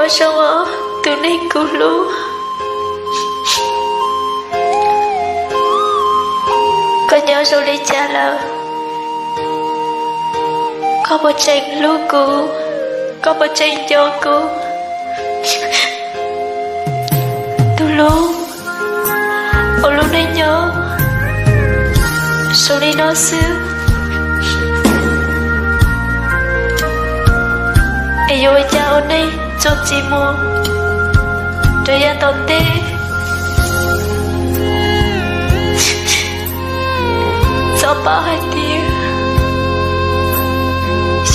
Zoo os, tus neeg kuv hlub. Koj nyob zoo li cas lawm? Koj puas tseem hlub kuv? Koj puas tseem nco kuv? Tus hlub, ua lub neej nyob zoo li no xwb, es yuav ua cas ua neej txuas ntxiv mus rau yav tom ntej? Txhob paub hais tias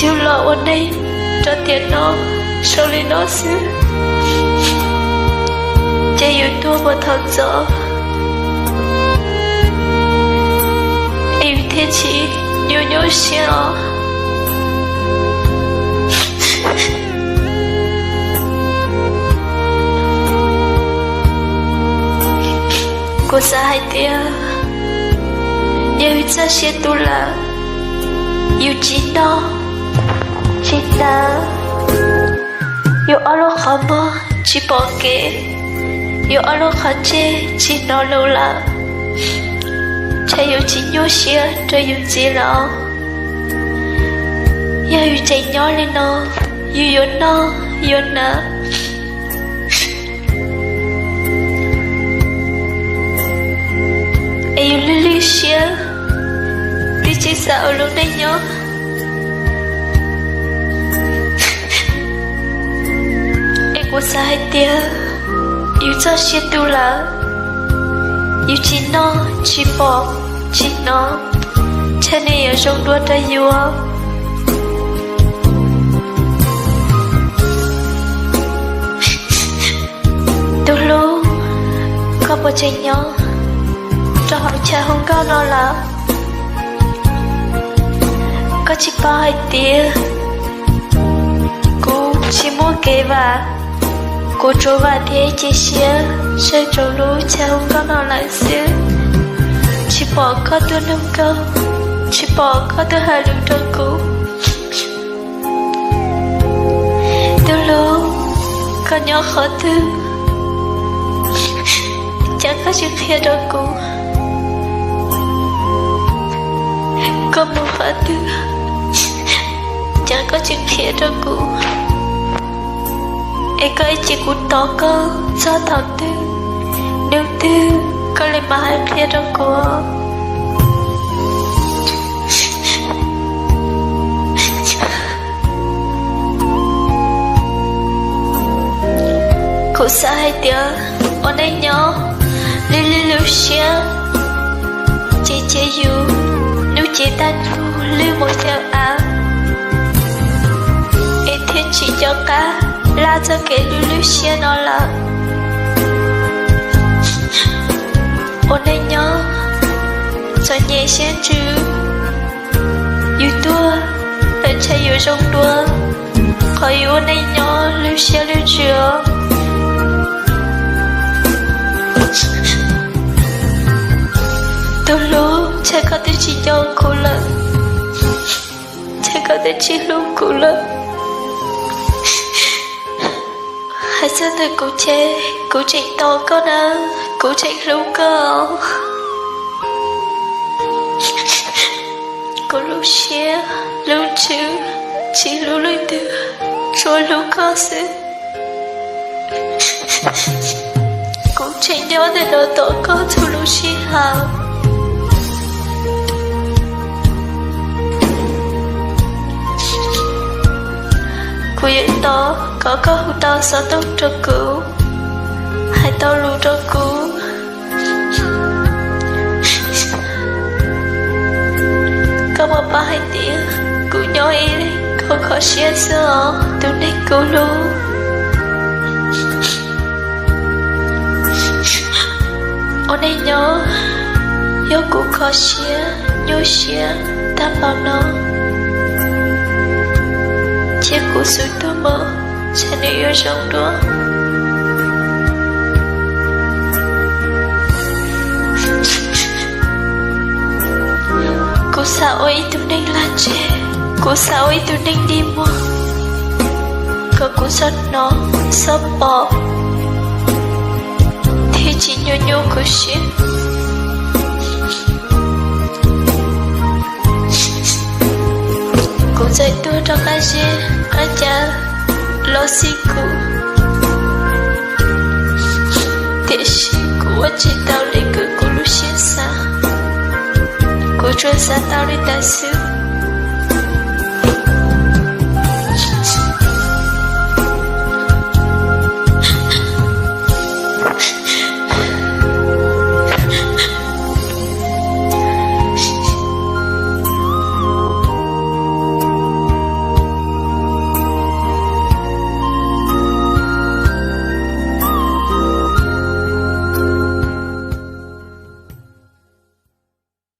yus los ua neej rau tiam no zoo li no xwb, ces yus tuag puas thaum ntxov es yus thiaj tsis nyuaj nyuaj siab os. Kuv xav hais tias yog yus txoj sia tu lawm, yus tsis noj tsis hnav, yus ob lub qhov muag tsis pom kev, yus ob lub qhov ntsej tsis hnov lus lawm, ntshe yus tsis nyuaj siab rau yus txiv lawm. Yog yus tseem nyob li no, yus yuav noj yuav hnav es yus lwj lwj siab, twb tsis xav ua lub neej nyob. Es kuv xav hais tias yus txoj sia tu lawm, yus tsis noj tsis pom tsis hnov, ntshe nws yuav zoo dua rau yus. Tus hlub, koj puas tseem nyob rau hauv chav hu nkauj no lawm? Koj tsis paub hais tias kuv tsis muaj kev vam, kuv tsuas vam thiab cia siab saib rau lub chav hu nkauj no lawm xwb. Tsis pom koj tuaj nug nkauj, tsis pom koj tuaj hais lus rau kuv. Tus hlub, koj nyob qhov twg, cas koj tsis qhia rau kuv? Koj mus qhov twg, cas koj tsis qhia rau kuv? Es koj ib cia kuv tos koj txog thaum twg, hnub twg koj li mam hais qhia rau kuv. Kuv xav hais tias ua neej nyob lwj lwj lub siab, ces cia yus hnub ces tag nrho lwj mus yawm av, es thiaj tsis nco qab laj txoj kev lwj lub siab no lawm. Ua neej nyob txom nyem siab ntsws, yus tuag lawm ntshe yuav zoo dua qhov yus ua neej nyob lwj siab lwj ntsws os. Tus hlub, ntshe koj twb tsis nco kuv lawm, ntshe koj twb tsis hlub kuv lawm. Hais txog ntawm kuv ces kuv tseem tos koj na, kuv tseem hlub koj. Kuv lub siab lub ntsws tsis hlub leej twg, tsuas hlub koj xwb. Kuv tseem nyob ntawm no tos koj txhua lub sij hawm. Kuv yuav tos kom koj hu tau xov tooj rau kuv, hais tau lus rau kuv. Koj puas paub hais tias kuv nyob ib leeg kho kho siab xwb os, tus neeg kuv hlub. Ua neej nyob, yog kuv kho siab nyuaj siab tag npaum no, cia kuv xub tuag mus, ntshe nws yuav zoo dua. Kuv xav ua ib tug neeg lag ntseg, kuv xav ua ib tug neeg dig muag. uas kuv txhob hnov, txhob pom, thiab tsis nyuaj nyuaj kuv siab. Kuv txawm tuag rau qab zeb qab ca los xij kuv, tiam sis kuv ua tsis tau li kuv lub siab xav. Kuv tsuas xav tau li ntawd xwb.